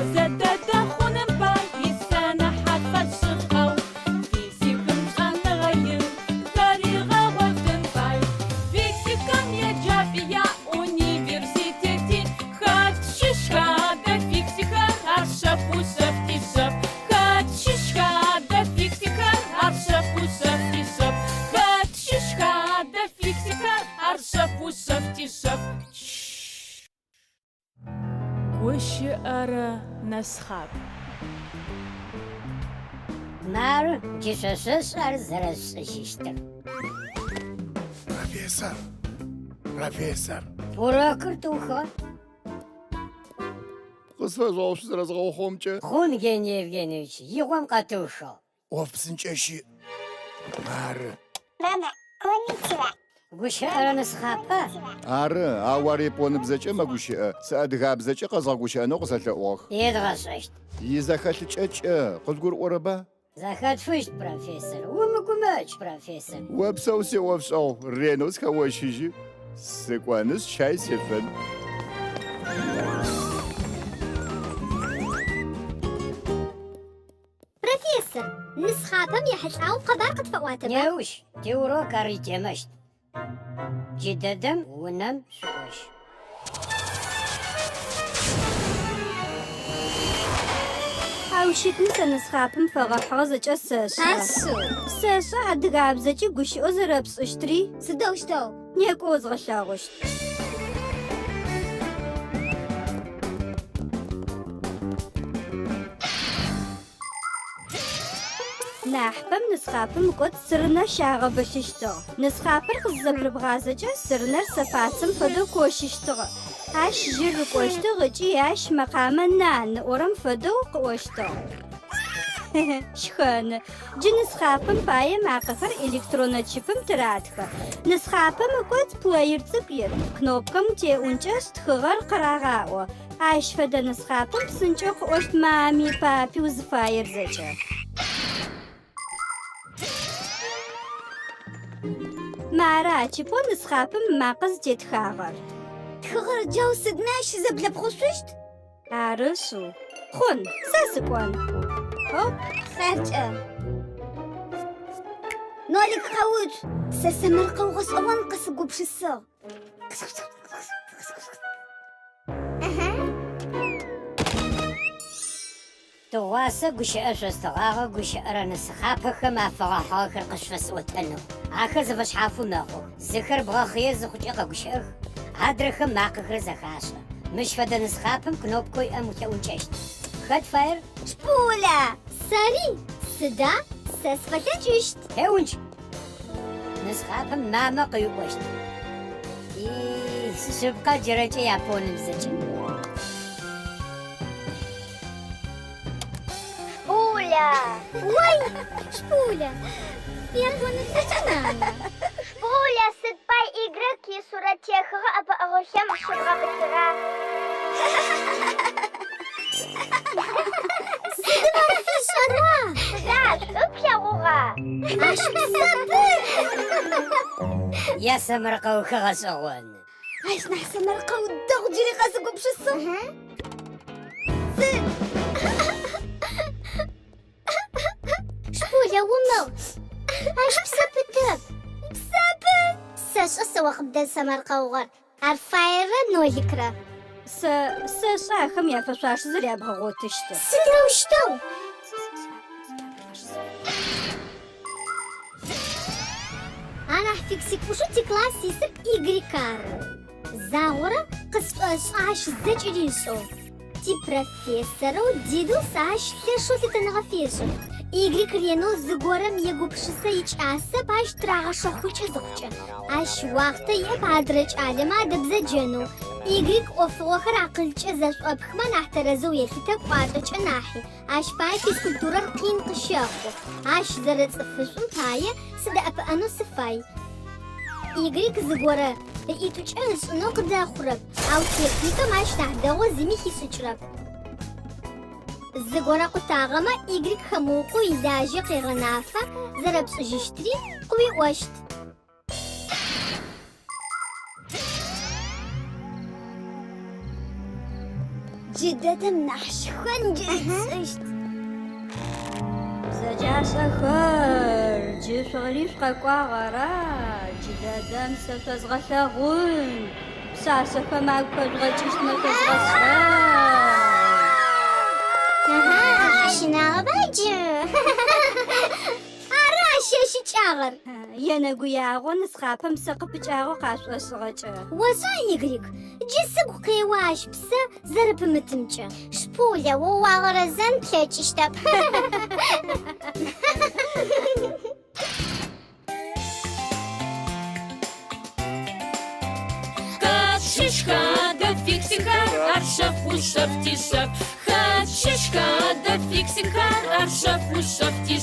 Гъозэ дэдэ хъуным пай исэнэхьат фэшъыпкъэу физикым шӏэныгъэ ин зэригъэгъотын фай. Фиксикхэм еджапӏи яӏ, университети. Хэт щыщха адэ фиксикхэр, ар шъэф ушъэфти шъэф. Хэт щыщха адэ фиксикхэр, ар шъэф ушъэфти шъэф. Хэт щыщха адэ фиксикхэр, ар шъэф ушъэфти шъэф. Гущыӏэрэ нысхъап. Мары, джы шъо шъошӏэ ар зэрэшъушӏыжьыщтыр. Профессор! Профессор! Урокыр тыухыгъэ. Къысфэжъугъэгъу шъузэрэзгъэохъугъэмкӏэ. Хъун, Гений Евгеньевич, игъом къэтыухыгъ. ӏоф псынкӏэ щыӏ. Мары. Мама, конничева. Гущыӏэрэ нысхъапа? Ары, ау ар японыбзэкӏэ мэгущыӏэ, сэ адыгабзэкӏэ къэзгъэгущыӏэнэу къысэлъэӏугъэх. Едгъэшӏэщт. Изэхэлъыкӏэ кӏэ, къызгурыӏорэба? Зэхэтфыщт, профессор. Умыгумэкӏ, профессор. Опсэу, сиӏофшӏэгъу, ренэу сыхэощыжьы. Сыкӏонышъ, щай сешъон. Профессор, нысхъапэм ехьылӏагъэу къэбар къытфэӏуатэба? Неущ тиурок ар итемэщт. Джыдэдэм унэм шъукӏожь. Ау щытми сэ нысхъапэм фэгъэхьыгъэ зэкӏэ сэшӏэ. Ашъыу! Сэшӏэ адыгабзэкӏи гущыӏэу зэрэпшӏыщтри. Сыдэущтэу? Некӏо озгъэлъэгъущт. Нахьыпэм нысхъапым ыкӏоцӏ сырынэ щагъэбылъыщтыгъ. Нысхъапыр къызызэпырыбгъазэкӏэ сырынэр сэпацэм фэдэу кощыщтыгъэ. Ащ жьыр рыкӏощтыгъ ыкӏи ащ мэкъамэ нан ыӏорэм фэдэу къыӏощтыгъ. Щхэны. Джы нысхъапэм пае макъэхэр электроннэ чипым тыратхэ. Нысхъапэм ыкӏоцӏ плеер цӏыкӏу ит, кнопкэм утеӏункӏэшъ тхыгъэр къырагъаӏо. Ащ фэдэ нысхъапэм псынкӏэу къыӏощт мами, папи узыфаер зэкӏэ. Мары а чипэу нысхъапэм ымакъэ зытетхагъэр. Тхыгъэр джау сыдми ащ щызэблэпхъушъущт? Ары шъыу. Хъун, сэ сыкӏон. Оп. Хъеркӏэ. Нолик къэуцу. Сэ сэмэркъэу гъэшӏэгъон къэсыгупшысыгъ. Тыгъуасэ гущыӏэ шъостыгъагъэ гущыӏэрэ нысхъапэхэм афэгъэхьыгъэхэр къышъуфэсӏотэнэу. Ахэр зэфэшъхьафэу мэхъух. Зыхэр бгъэхъые зыхъукӏэ къэгущыӏэх, адрэхэм макъэхэр зэхашӏэ. Мыщ фэдэ нысхъапэм кнопкэу иӏэм утеӏункӏэщт. Хэт фаер? Шпуля! Сэри? Сыда? Сэ сфэлъэкӏыщт. Теӏункӏ! Нысхъапэм мамэ къыуиӏощт. И шъыпкъэ джырэкӏэ японыбзэкӏэ. Шпуля! Ой! Шпуля! Японыбзэкӏэ нанэ. Шпуля, сыд пай Y исурэт техыгъэ ӏэпэӏыгъылъэм щыбгъэбылъыра? Сыдым ар фишӏэра? Сыда, шӏу плъэгъугъа? Ащ псэ пыт! Ясэмэркъэухэ гъэшӏэгъоны. Ащ нахь сэмэркъэу дэгъу джыри къэсыгупшысыгъ. Сыд? Шпуля, умыгъ. Ащ псэ пытэп. Псэ пыт! Сэшӏэ сэ о къыбдэсэмэркъэугъэр. Ар Фаерэ Ноликрэ. Сэ сэшӏэ ахэм яфэшъуашэ зэрябгъэгъотыщтыр. Сыдэущтэу? Анахь фиксик ӏушэу тикласс исыр Y ары. Загъорэ къысшӏошӏы ащ зэкӏэри ышӏэу. Типрофессорэу Дидлс ащ лъэшэу лъытэныгъэ фешӏы. Y ренэу зыгорэм егупшысэ икӏасэп ащ тырагъэшэхъукӏы зыхъукӏэ. Ащ уахътэ иӏэп адрэ кӏалэмэ адэбзэджэнэу. Y ӏофыгъохэр акъылкӏэ зэшӏопхымэ нахь тэрэзэу елъытэ кӏуачӏэкӏэ нахьи. Ащ пае физкультурэр къин къыщэхъу. Ащ зэрэцӏыфышӏум пае сыдэӏэпыӏэнэу сыфай. Y зыгорэ ыӏитӏукӏэ ышӏынэу къыдэхъурэп, ау техникэм ащ нахь дэгъоу зыми хишӏыкӏырэп. Зыгорэ къутагъэмэ, Y хэмыукъоу илажьэ къегъэнафэ, зэрэпшӏыжьыщтри къыуиӏощт. Джыдэдэм нахь шхэн джыри тшӏыщт. Бзэджашӏэхэр, джы шъори шъукъэкӏуагъ ара? Джыдэдэм сэ шъозгъэлъэгъун. Пшъашъэхэм агу хэжъугъэкӏыщтмэ шъозгъэшӏэн. Аха, шъущынагъэба джы? Ары ащ ищыкӏагъэр. Енэгуягъо нысхъапэм псэ къыпыкӏагъэу къашӏошӏыгъэкӏэ. Ошӏа, Игрик, джы сыгу къео ащ псэ зэрэпымытымкӏэ. Шпуля, о уагъэрэзэн плъэкӏыщтэп. Хэт щыщха адэ фиксикхэр, ар шъэф ушъэф тишъэф. Хэт щыщха адэ фиксикхэр, ар шъэф ушъэф тишъэф.